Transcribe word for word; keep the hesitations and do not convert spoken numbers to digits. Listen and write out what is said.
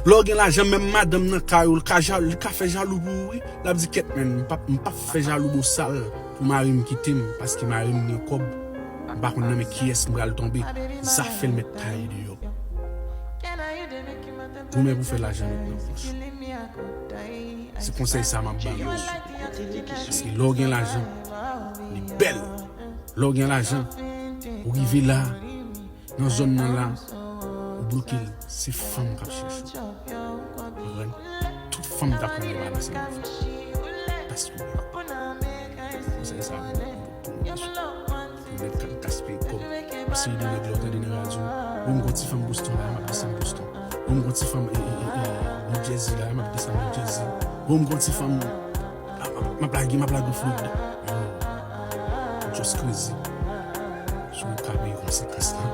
Lè w gen lajan, menm madanm nan kay ou, li ka, ja- li ka fè jalou pou ou, wi. L ap di, kèt, men, m p ap, m p ap fè jalou bosal pou mari m kite m, paske mari m gen kòb. M pa konn nan men kiyès m pral tonbe. Zafè l mèt taye deyò. Goumen pou fè lajan met nan pòch. Se konsèy sa m ap ba nou. Paske lè w gen lajan, li bèl. Lè w gen lajan, ou rive la, nan zòn nan la, ou bloke l. Se fanm k ap chèche w. Konprann? Tout fanm t ap renmen balanse nan fanm. Paske ou gen kòb. Konsèy sa pou, pou, pou, pou mèt ka- gaspiye kòb. Ou se de nèg la, ou tande nan radyo. Ou m gon ti fanm Boston la, m ap desann Boston. Ou m gon ti fanm e, e, e, e, New Jersey la, m ap desann New Jersey. Ou m gon ti fanm, m ap, m ap, m ap lage, m ap lage Florida. Yo, just crazy. Si w ka peye konsekans lan,